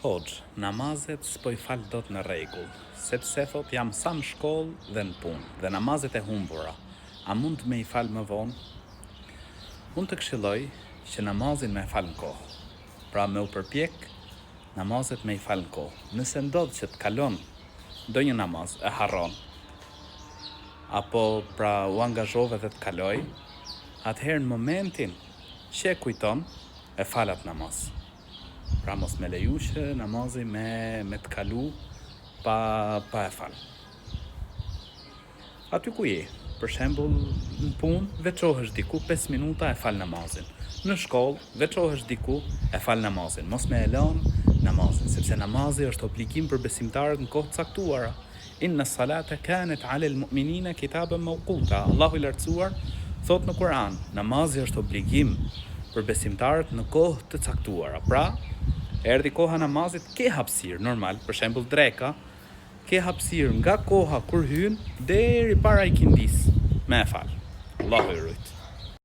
Hoxhë, namazet s'po i fal dot në rregull, sepse thotë jam sa në shkollë dhe në punë, dhe namazet e humbura, a mund me i fal më vonë? Unë të këshilloj që namazin me e fal në kohë. Pra me u përpjek namazet me i fal në kohë. Nëse ndodh që të kalon ndonjë namaz, e harron, apo pra u angazhove dhe të kaloi, atëherë në momentin që e kujton, e fal atë namaz. Pra mos me leju që namazi me, me të kalu pa, pa e fal. Aty ku je, për shembull në punë, veçohesh diku 5 minuta e fal namazin. Në shkollë, veçohesh diku e fal namazin. Mos me e lon namazin, sepse namazi është obligim për besimtarët në kohë të caktuara. Inna salate kanet alel mu'minina kitaben mawquta. Allahu i Lartësuar thotë në Kur'an, namazi është obligim për besimtarët në kohë të caktuara. Pra, erdhi koha e namazit, ke hapësirë, normal, për shembull dreka, ke hapësirë nga koha kur hyn deri para ikindisë me e fal. Allahu i rujt.